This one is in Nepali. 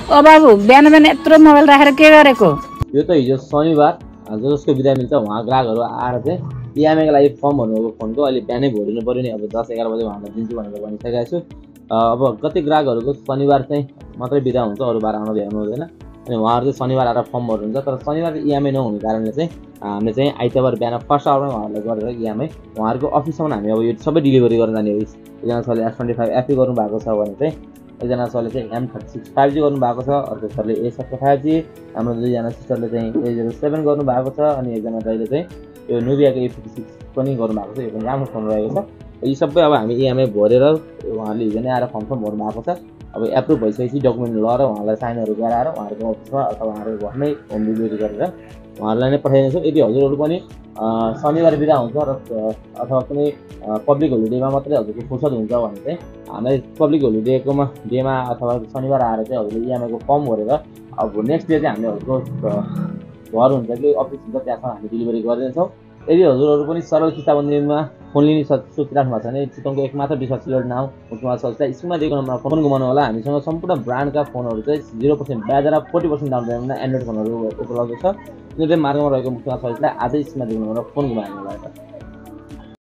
ओ बाबु बिहान बिहान यत्रो मोबाइल राखेर के गरेको? यो त हिजो शनिबार जसको बिदा मिल्छ उहाँ ग्राहकहरू आएर चाहिँ इएमआईको लागि फर्म भर्नुभएको फोनको अहिले बिहानै भरिनु पऱ्यो नि। अब 10-11 बजे उहाँलाई दिन्छु भनेर भनिसकेको छु। अब कति ग्राहकहरूको शनिबार चाहिँ मात्रै बिदा हुन्छ, अरू बार आउनु भ्याउनु हुँदैन। अनि उहाँहरू चाहिँ शनिबार आएर फर्म भर्नुहुन्छ। तर शनिबार चाहिँ इएमआई नहुने कारणले चाहिँ हामीले चाहिँ आइतबार बिहान फर्स्ट आवरमा उहाँहरूलाई गरेर इएमआई उहाँहरूको अफिससम्म हामी अब यो सबै डेलिभरी गर्न जाने हो। एकजना सरले S25 FE गर्नुभएको छ भने चाहिँ एकजना सरले चाहिँ M36 5G गर्नुभएको छ, अर्को सरले A75 5G, हाम्रो दुईजना सिस्टरले चाहिँ A07 गर्नुभएको छ, अनि एकजना दाइले चाहिँ यो नुबियाको A56 पनि गर्नुभएको छ। यो पनि राम्रो फोन रहेको छ। यी सबै अब हामी इएमआई भरेर उहाँहरूले हिजो नै आएर फर्म भर्नुभएको छ। अब एप्रुभ भइसकेपछि डकुमेन्ट लगाएर उहाँलाई साइनहरू गराएर उहाँहरूको अफिसमा अथवा उहाँहरूको घरमै होम डेलिभरी गरेर उहाँहरूलाई नै पठाइदिन्छौँ। यदि हजुरहरू पनि शनिबार बिदा हुन्छ र अथवा कुनै पब्लिक होलिडेमा मात्रै हजुरको फुर्सद हुन्छ भने चाहिँ हामीलाई पब्लिक होलिडेकोमा डेमा अथवा शनिबार आएर चाहिँ हजुरले इएमआईको फर्म भरेर अब नेक्स्ट डे चाहिँ हामीले हजुरको घर हुन्छ कि अफिस हुन्छ त्यहाँसम्म हामी डेलिभरी गरिदिन्छौँ। यदि हजुरहरू पनि सरल किताबन्दीमा फोन लिने सोचिराख्नु भएको छ भने चितवनको एकमात्र विश्वास सिलर नाउँ मुख्यमा संस्था स्क्रिनमा दिएको नम्बरमा फोन घुमाउनु होला। हामीसँग सम्पूर्ण ब्रान्डका फोनहरू चाहिँ 0% ब्याज र 40% डाउन पेमेन्टमा एन्ड्रोइड फोनहरू उपलब्ध छ। जुन चाहिँ मार्गमा रहेको मुख्यमा संस्थालाई आजै स्क्रिनमा दिएको नम्बरमा फोन घुमाउनु होला।